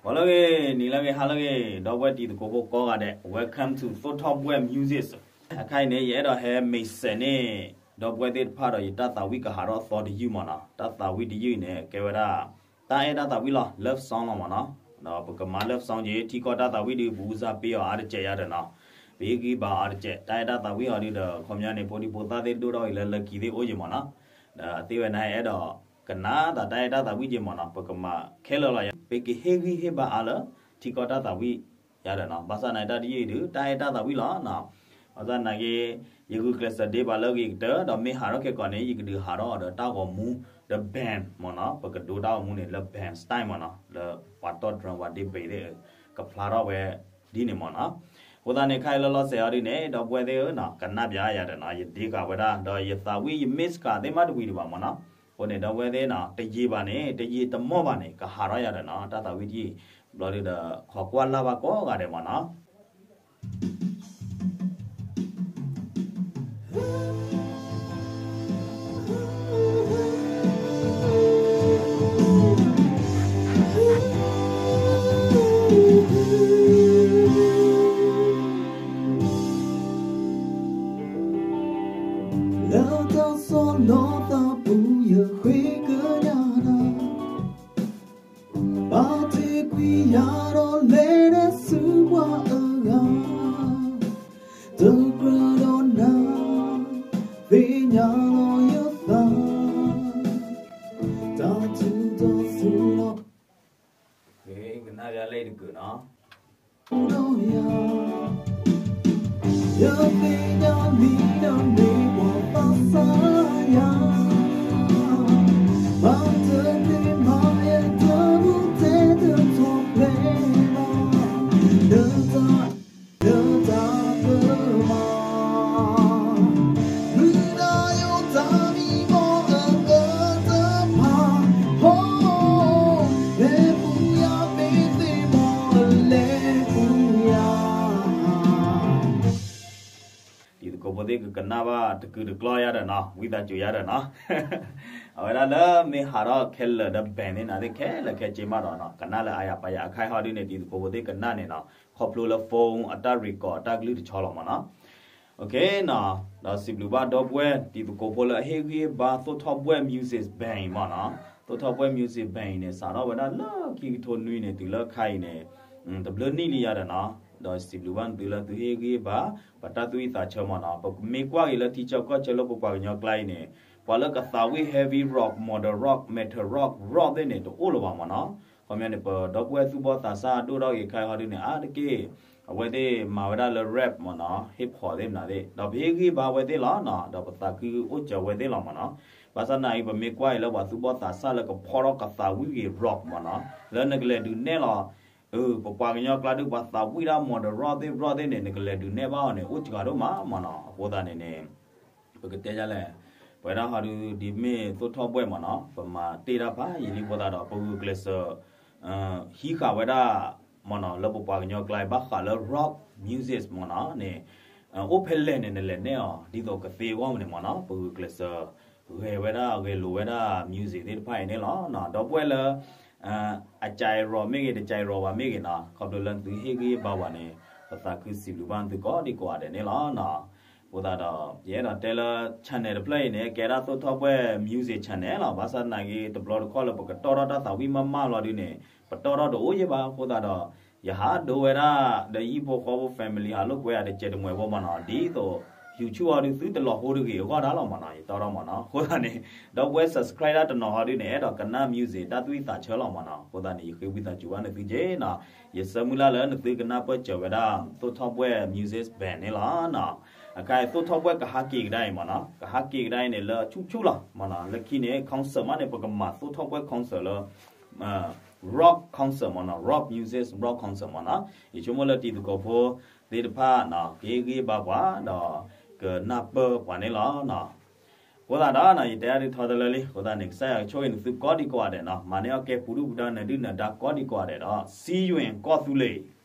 ဂီၤလၢအဂ့ၤ, နံၤလၢအဂ့ၤ, ဟါလၢအဂ့ၤ, ဒီပုၢ်ဝဲၢ်တံၤသကိးဖိကိးဂၤဒဲး, Welcome to သိၣ်ထီၣ်ဘှဲၣ် Music. အခါအံၤန့ၣ် ယအဲၣ်ဒိးဟဲမ့ၢ်စဲးန့ၣ် ဒီပုၢ်ဝဲၢ်သ့ၣ်တဖၣ်ဒီး ယတၢ်သးဝံၣ်ကဟးထီၣ်သီတယုၢ်မ့ၢ်နီၤ. တၢ်သးဝံၣ်တယုၢ်အံၤန့ၣ် ကဲဝဲဒၣ် တၢ်အဲၣ်တၢ်သးဝံၣ်လီၤ, love song လီၤမ့ၢ်နီၤ. ဒီးပကမၤ love song က့ၤ ထံကီၢ်တၢ်သးဝံၣ်ဒုး ပဦးစားပေးအီၤအါတစဲးယါဒီးနီၤ, ပဟ့ၣ်ဂံၢ်ဘါအီၤအါတစဲး, တၢ်အဲၣ်တၢ်သးဝံၣ်အီၤဒုးဒီး ခီပညီန့ၣ် ဖိဒံဖိသၣ်သ့ၣ်ဒိၣ်ထီၣ်ဂ့ၤလၢလၢခံသ့ၣ်အိၣ်က့ၤမ့ၢ်နီၤ. ဒီးသ့ဝဲန့ၣ်အဲၣ်ဒိးကနၣ်သးတၢ်အဲၣ်တၢ်သးဝံၣ်က့ၤမ့ၢ်နီၤ, ပကမၤခဲလၢာ်လီၤယၤ, ပကဟ့ၣ်ဂံၢ်ဟ့ၣ်ဘါအါလၢ ထံကီၢ်တၢ်သးဝံၣ်ယါဒီးနီၤ. ဘၣ်ဆၣ်သနာ်က့ တၢ်တယုၢ်အံၤဒုး တၢ်အဲၣ်တၢ်သးဝံၣ်လီၤနီၤ. ဘၣ်ဆၣ်သနာ်က့ ယဂုာ်ကျဲးစၢးဒ့ဘၣ်လၢအဂ့ၤကတၢၢ်, ဒီးမ့ၢ်ဟးထီၣ်ခဲကိာ်န့ၣ် ယကဒုးဟးထီၣ်အီၤဒီးတၢ်ဂီၤမူ ဒီး band မ့ၢ်နီၤ. ပကဒိတၢ်ဂီၤမူန့ၣ် လၢ band style မ့ၢ်နီၤ, လၢပှၤတီၢ် drum ပှၤဒ့ဘ့ၣ်သ့ၣ် ကဖျါထီၣ်ဝဲဒ်န့ၣ်မ့ၢ်နီၤ. အဃိသတးန့ၣ် ခဲအံၤလၢလီၤစဲးအီၤဒ်န့ၣ် ဒီပုၢ်ဝဲၢ်သ့ၣ်ဧၢနီၤ, ကနၣ်ပၠးယၤဒီးနီၤ, ယဒ့ဃာ်ဝဲဒၣ် ဒီးယသးဝံၣ်ယ mix ဃာ်သ့ၣ်မးတဝံၤဒံးဘၣ်မ့ၢ်နီၤ. အဃိန့ၣ် ဒီပုၢ်ဝဲၢ်သ့ၣ်နီၤ, တယံာ်ဘၣ်န့ၣ် တယံာ်တမီၢ်ဘၣ်န့ၣ် ကဟးထီၣ်ယၤဒီးနီၤ, တၢ်သးဝံၣ်တယုၢ်အံၤ, ဘျီဒုးဒီး ခိးကွၢ်လၢ်ဘၣ်ကိးဂၤဒဲးမ့ၢ်နီၤ. လၢတၢ်ဆီၣ်လီၤသးပူၤ ယဃ့ကညးနၤ, ဘၣ်တ့ၢ်ကွံာ်ယၤဒီးလဲၤနုာ်ဆူပှၤအဂၤ, တကြၢးဒီးနၤ သ့ၣ်ညါလီၤယသး, တၢ်ထူးတၢ်ဆူၣ်လီၤ ကနၣ်ပၠးလၢအံၤတကုာ်နီၤ. ဒီးယၤ, ယသ့ၣ်ညါလံဒီးမ့ၢ်ပှၤသးစၢ်ယၤ, ဘၣ်တသ့ၣ်မၤယတမူတဲတထီၣ်ဖျဲးဘၣ်, လၢတၢ်, လၢတၢ်ပၢမး မုၢ်နၤယိၤတၢ်မံမီၢ်အကတဖၣ်, ဟီ, လဲၤပူၤယၤမ့ၢ်သ့ၣ်မီၢ်အလဲၤပူၤယၤ. တံၤသကိးဖိသ့ၣ်ကကနၣ်ဘၣ်တကုာ်တကျီယါဒီးနီၤ, ဝံသးစူၤယါဒီးနီၤ. အဝဲဒၣ်လၢမ့ၢ်ဟးထီၣ်ခဲလၢာ်ဒီး band န့ၣ် နသ့ၣ်ခဲလၢာ်ခဲဆ့မးဒီးနီၤ, ကနၣ်လၢအါယၤပါယၤ, အခါအံၤဟီဒုန့ၣ် တံၤသကိးဖိသ့ၣ်ကနၣ်န့ၣ်နီၤ, ခီဖျိလၢ phone အတၢ် record အတၢ်ကလုၢ်တဆီလီၤမးနီၤ. ဒီးစံးဘျုးဘၣ်ဒီပုၢ်ဝဲၢ်တံၤသကိးဖိလၢအဟ့ၣ်ဂံၢ်ဟ့ၣ်ဘါ သိၣ်ထီၣ်ဘှဲၣ် music band အံၤမးနီၤ. သိၣ်ထီၣ်ဘှဲၣ် music band အံၤန့ၣ် စးထီၣ်ဝဲဒၣ်လၢခံကထိနွံန့ၣ် တုၤလၢခါအံၤန့ၣ် တဘျုးနံၣ်လံယါဒီးနီၤ. ဒီးစံးဘျုးဘၣ်နသုလၢသုဟ့ၣ်ဂံၢ်ဟ့ၣ်ဘါ ပတၢ်သူၣ်ဝံၣ်သးဆၢမးနီၤ. ပမ့ၢ်ကွၢ်က့ၤလၢထံဆၢကီၢ်ဆၢလၢပပှၤကညီကျါအံၤန့ၣ် ပှၤလၢကသးဝံၣ် heavy rock, modern rock, metal rock, rock သ့ၣ်န့ၣ် တအိၣ်လၢၤဘၣ်မးနီၤ. ခီပညီန့ၣ် ပဒီပုၢ်ဝဲၢ်သူၣ်ဘီၣ်သးစၢ်ဒိၣ်ထီၣ်ဂ့ၤခါအံၤဟီဒုန့ၣ် အါတက့ၢ် အဝဲသ့ၣ်မၤဝဲဒၣ်လၢ rap မးနီၤ, hip hop သ့ၣ်မနုၤသ့ၣ်, ဒီးပဟ့ၣ်ဂံၢ်ဟ့ၣ်ဘါဝဲသ့ၣ်လီၤနီၤ, ဒီးပသးခုအိၣ်စၢၤဝဲသ့ၣ်လီၤမးနီၤ. ဘၣ်ဆၣ်သနာ်က့ ပမ့ၢ်ကွၢ်အံၤလၢပှၤသူၣ်ဘီၣ်သးစၢ်လၢကဖီထီၣ်ကသးဝံၣ်ဂ့ၤ rock မးနီၤ, လၢနကလဲၤဒုးနဲၣ်လီၤ ပပှၤကညီကျါဒုး ပှၤသးဝံၣ်ဒၣ် modern rock သ့ၣ် rock သ့ၣ်န့ၣ် နကလဲၤဒုးနဲၣ်ဘၣ်အီၤန့ၣ် အိၣ်စှၤဒိၣ်မးမးနီၤ. အဃိသတးန့ၣ်န့ၣ် ပကတဲဒ်လဲၣ်, ပဝဲဒၣ်ဟီဒု ဒ်မ့ၢ်သိၣ်ထီၣ်ဘှဲၣ်မးနီၤ, ပမၤတ့ၢ်တၢ်ဖးယံာ်လံအဃိသတးဒီး ပဂုာ်ကျဲးစၢး ဟံးဃာ်ဝဲဒၣ်မးနီၤ လၢပပှၤကညီကျါအံၤ ဘၣ်ဃးလၢ rock music မးနီၤန့ၣ် အိၣ်ဖဲလဲၣ်န့ၣ် နလဲၤနဲၣ်အီၤ ဒ်သိးကသ့အဂီၢ်မးန့ၣ်မးနီၤ, ပဂုာ်ကျဲးစၢး ဂဲၤဝဲဒၣ်ဂဲၤလိာ်ဝဲဒၣ် music သ့ၣ်တဖၣ်အံၤန့ၣ်လီၤ. ဒီပုၢ်ဝဲၢ်လၢ အကြိုက်ရောမ့ၢ်ဂ့ၤ တကြိုက်ရောဘၣ်မ့ၢ်ဂ့ၤနီၤ, ခီဖျိလၢနသုဟ့ၣ်ဂံၢ်ဟ့ၣ်ဘါဝဲန့ၣ် ပသးခုစံးဘျုးဘၣ်နသုကိးဒံကိးဂၤဒဲးန့ၣ်လီၤ. အဃိသတးဒီး ယအဲၣ်ဒိးတဲလၢ channel တဖျၢၣ်အံၤန့ၣ် ကဲဒၣ်သိၣ်ထီၣ်ဘှဲၣ် music channel လီၤ. ဘၣ်ဆၣ်သနာ်က့ တဘျီတခီၣ်လၢပကတီၢ်ထီၣ်တၢ်သးဝံၣ်မးမးလီၤဒုန့ၣ် ပတီၢ်ထီၣ်တအိၣ်ယဲဘၣ်. အဃိသတးဒီး ယဟးဒိဝဲဒၣ် ဒီးဟံၣ်ဖိဃီဖိ family ဟးလိာ်ကွဲယၤတစဲးတမှဲးဖိမးနီၤ, ဒ်သိး YouTube အီၤဒု သုတလီၤဟိတဂ့ၤအဂီၢ်ဒၣ်လီၤမးနီၤ, ယတီၢ်ထီၣ်မးနီၤ. အဃိသတးန့ၣ် ဒီပုၢ်ဝဲၢ် subscribe ဒၣ်တနီၤဟီဒုန့ၣ် အဲၣ်ဒိးကနၣ် music တၢ်သူၣ်ဝံၣ်သးဆၢလီၤမးနီၤ. အဃိသတးန့ၣ် ယဃ့ဝံသးစူၤဘၣ်နသုက့နီၤ. ယဆၢမုၢ်လၢ်လၢနသုကနၢ်ပၢၢ်စၢၤဝဲဒၣ် သိၣ်ထီၣ်ဘှဲၣ် music band န့ၣ်လီၤနီၤ. အခါအံၤ သိၣ်ထီၣ်ဘှဲၣ်ကဟးက့ၤကဒါအံၤမးနီၤ, ကဟးက့ၤကဒါအံၤန့ၣ် လၢဆူၣ်ဆူၣ်လီၤမးနီၤ. လၢခံန့ၣ် concert မးန့ၣ် ပကမၤသိၣ်ထီၣ်ဘှဲၣ် concert လၢ rock concert မးနီၤ, rock music, rock concert မးနီၤ. ယဆိကမိၣ်လၢတံၤသကိးဖိသ့ၣ်တဖၣ်နီၤ ကဟ့ၣ်ဂံၢ်ဟ့ၣ်ဘါပှၤ ဒီးကနၢ်ပၢၢ်ပှၤန့ၣ်လီၤနီၤ. အဃိသတးဒီးနီၤ ယတဲအါဒုထီတလၢလံ, အဃိသတးန့ၣ် ကစၢ်ယွၤကဆိၣ်ဂ့ၤနသုကိးဒံကိးဂၤဒဲးနီၤ, မၤန့ၢ်အီၣ်ကဲပူၤဒုၣ်ပူၤဒါ နဒုၣ်နဒါကိးဒံကိးဂၤဒဲးဒီး see you in ကီၢ်သူလ့ၤ